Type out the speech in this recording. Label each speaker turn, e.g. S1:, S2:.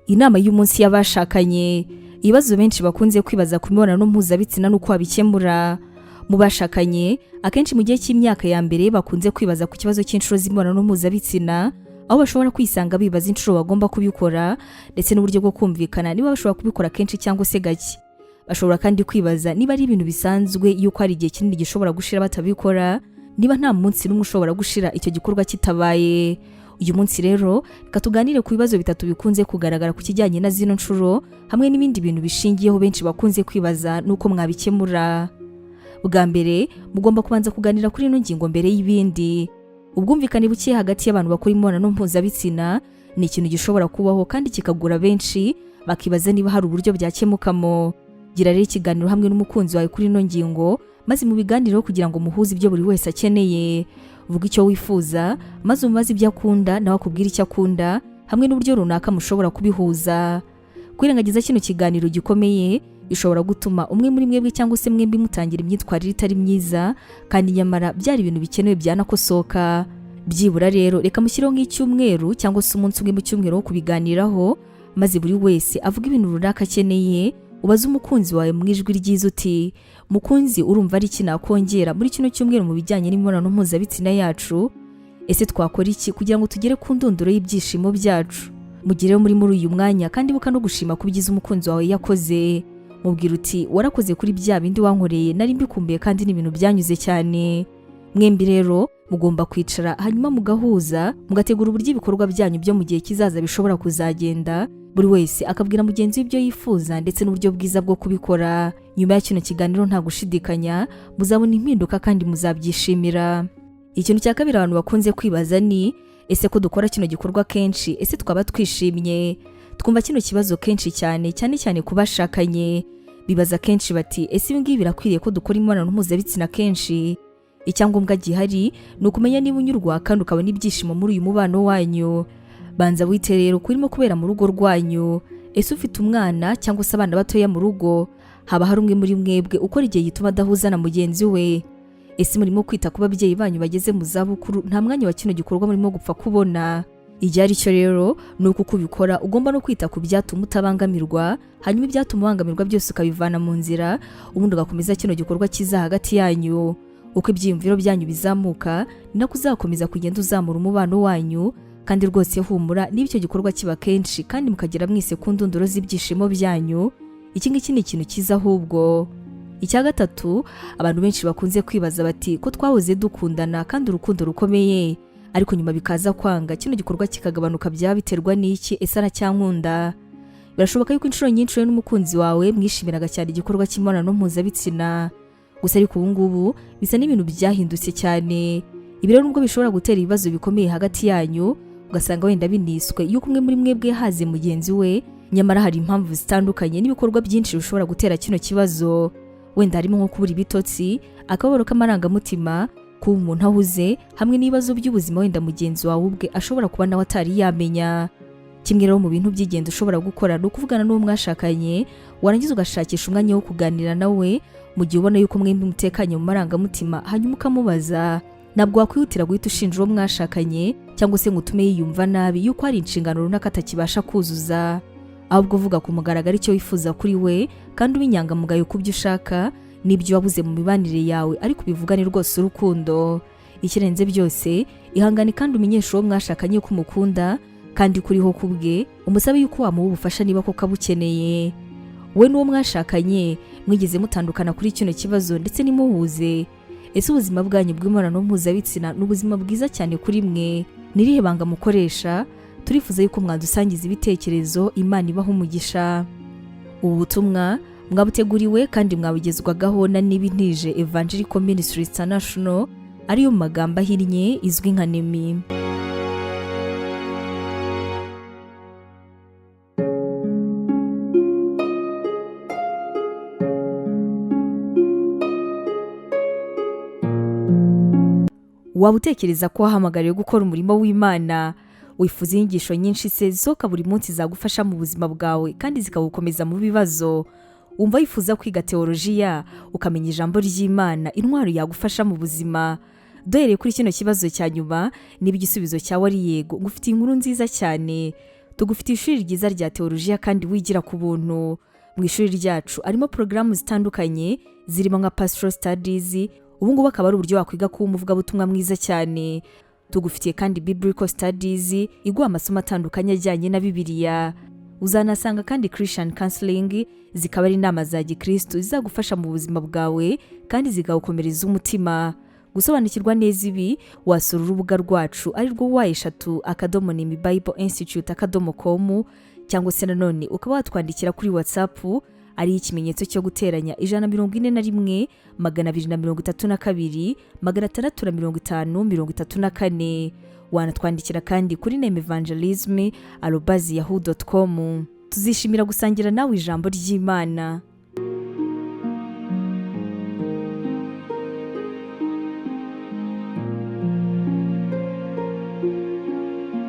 S1: Inama y'umunsi y'abashakanye. Ibibazo benshi bakunze kwibaza ku mibonano mpuzabitsina n'uko babikemura. Mu bashakanye, akenshi mu gihe cy'imyaka ya mbere bakunze kwibaza ku kibazo cy'inshuro z'imibonano mpuzabitsina, aho bashobora kwisanga bibaza inshuro bagomba kubikora ndetse n'uburyo bwo kumvikana niba bashobora kubikora kenshi cyangwa se gake. Bashobora kandi kwibaza niba ari ibintu bisanzwe yuko hari igihe kinini gishobora gushira batabikora, niba nta munsi n'umwe ushobora gushira icyo gikorwa kitabaye. Uyu munsi rero reka tuganire ku bibazo bitatu bikunze kugaragara ku kijyanye na zino nshuro, hamwe n'ibindi bintu bishingiyeho benshi bakunze kwibaza n'uko mwabikemura. Bwa mbere, mugomba kubanza kuganira kuri ino ngingo mbere y'ibindi. Ubwumvikane buke hagati y'abantu bakora imibonano mpuzabitsina ni ikintu gishobora kubaho kandi kikagura benshi, bakibaza niba hari uburyo byakemukamo. Gira rero ikiganiro hamwe n'umukunzi wawe kuri ino ngingo, maze mubiganireho kugira ngo muhuze ibyo buri wese akeneye. Vuga icyo wifuza, maze umubaze ibyo akunda, nawe akubwire icyo akunda, hamwe n'uburyo runaka mushobora kubihuza. Kwirengagiza kino kiganiro gikomeye bishobora gutuma umwe muri mwebwe cyangwa se mwembi mutangira imyitwarire itari myiza, kandi nyamara byari ibintu bikenewe byanakosoka. Byibura rero reka mushyireho nk'icyumweru cyangwa se umunsi umwe mu cyumweru wo kubiganiraho, maze buri wese avuga ibintu runaka akeneye. Ubaze umukunzi wawe mu ijwi ryiza uti: "Mukunzi, urumva ari iki nakongera muri kino cyumweru mu bijyanye n'imibonano mpuzabitsina yacu? Ese twakora iki kugira ngo tugere ku ndunduro y'ibyishimo byacu?" Mugireho muri uyu mwanya kandi ibuka no gushima ku byiza umukunzi wawe yakoze. Mubwira uti: "Warakoze kuri bya bindi wankoreye, nari mbikumbuye kandi ni ibintu byanyuze cyane." Mwembi rero mugomba kwicara hanyuma mugahuza, mugategura uburyo ibikorwa byanyu byo mu gihe kizaza bishobora kuzagenda, buri wese akabwira mugenzi we ibyo yifuza ndetse n'uburyo bwiza bwo kubikora. Nyuma ya kino kiganiro, nta gushidikanya muzabona impinduka kandi muzabyishimira. Ikintu cya kabiri abantu bakunze kwibaza ni: ese ko dukora kino gikorwa kenshi, ese twaba twishimye? Twumva kino kibazo kenshi cyane, cyane cyane ku bashakanye. Bibaza kenshi bati: "Ese ibi ngibi birakwiriye ko dukora imibonano mpuzabitsina kenshi?" Icyangombwa gihari ni ukumenya niba unyurwa kandi ukabona ibyishimo muri uyu mubano wanyu. Banza wite rero kurimo kubera mu rugo rwanyu. Ese ufite umwana cyangwa se abana batoya mu rugo? Haba hari umwe muri mwebwe ukora igihe gituma adahuza na mugenzi we? Ese murimo kwita ku babyeyi banyu bageze mu zabukuru, nta mwanya wa kino gikorwa murimo gupfa kubona? Igihe ari cyo rero ni uko uko ubikora ugomba no kwita ku byatuma utabangamirwa, hanyuma ibyatuma ubangamirwa byose ukabivana mu nzira, ubundi ugakomeza kino gikorwa cyiza hagati yanyu. Uko ibyiyumviro byanyu bizamuka, ni nako uzakomeza kugenda uzamura umubano wanyu. Kandi rwose humura, niba icyo gikorwa kiba kenshi kandi mukagera mwese ku ndunduro z'ibyishimo byanyu, iki ngiki ni ikintu cyiza ahubwo. Icya gatatu, abantu benshi bakunze kwibaza bati: "Ko twahoze dukundana kandi urukundo rukomeye, ariko nyuma bikaza kwanga, kino gikorwa kikagabanuka, byaba biterwa n'iki? Ese aracyankunda?" Birashoboka yuko inshuro nyinshi wowe n'umukunzi wawe mwishimiraga cyane igikorwa cy'imibonano mpuzabitsina gusa, ariko ubu ngubu bisa n'ibintu byahindutse cyane. Ibi rero nubwo bishobora gutera ibibazo bikomeye hagati yanyu, ugasanga wenda biniswe yuko umwe muri mwebwe yahaze mugenzi we, nyamara hari impamvu zitandukanye n'ibikorwa byinshi bishobora gutera kino kibazo. Wenda harimo nko kubura ibitotsi, akababaro k'amarangamutima, kuba umuntu ahuze, hamwe n'ibibazo by'ubuzima wenda mugenzi wawe ubwe ashobora kuba nawe atari yamenya. Kimwe rero mu bintu by'ingenzi ushobora gukora ni ukuvugana n'uwo mwashakanye, warangiza ugashakisha umwanya wo kuganira nawe mu gihe ubona yuko mwembi mutekanye mu marangamutima, hanyuma ukamubaza. Ntabwo wakwihutira guhita ushinja uwo mwashakanye cyangwa se ngo utume yiyumva nabi yuko hari inshingano runaka atakibasha kuzuza. Ahubwo uvuga ku mugaragaro icyo wifuza kuri we, kandi ube inyangamugayo ku byo ushaka n'ibyo wabuze mu mibanire yawe, ariko ubivugane rwose urukundo. Ikirenze byose, ihangane kandi umenyeshe uwo mwashakanye ko umukunda kandi kuriho ku bwe, umusabe yuko wamuha ubufasha niba koko abukeneye. We n'uwo mwashakanye mwigeze mutandukana kuri kino kibazo ndetse nimuhuze? Ese ubuzima bwanyu bw'imibonano mpuzabitsina ni ubuzima bwiza cyane kuri mwe? Ni irihe banga mukoresha? Turifuza yuko mwadusangiza ibitekerezo. Imana ibaha umugisha. Ubu butumwa mwabuteguriwe kandi mwabugezwagaho na Nibintije Evangelical Ministry International, ariyo mu magambo ahinnye izwi nka NEMI. Waba utekereza ko wahamagariwe gukora umurimo w'Imana? Wifuza inyigisho nyinshi se zisohoka buri munsi zagufasha mu buzima bwawe kandi zikagukomeza mu bibazo? Wumva wifuza kwiga teolojiya, ukamenya ijambo ry'Imana, intwaro yagufasha mu buzima? Duhereye kuri kino kibazo cya nyuma, niba igisubizo cyawe ari yego, ngufitiye inkuru nziza cyane. Tugufitiye ishuri ryiza rya teolojiya kandi wigira ku buntu. Mu ishuri ryacu harimo porogaramu zitandukanye zirimo nka Pastoral Studies, ubu ngubu akaba ari uburyo wakwiga kuba umuvugabutumwa mwiza cyane. Tugufitiye kandi Biblical Studies iguha amasomo atandukanye ajyanye na Bibiliya. Uzanasanga kandi Christian Counseling, zikaba ari inama za gikristo zizagufasha mu buzima bwawe kandi zikagukomereza umutima. Gusobanukirwa neza ibi, wasura urubuga rwacu ari rwo www.nimibibleinstitute.com, cyangwa se nanone ukaba watwandikira kuri WhatsApp ari ikimenyetso cyo guteranya 141 232 650 34. Wanatwandikira kandi kuri nemevangelism@yahoo.com. Tuzishimira gusangira nawe ijambo ry'Imana.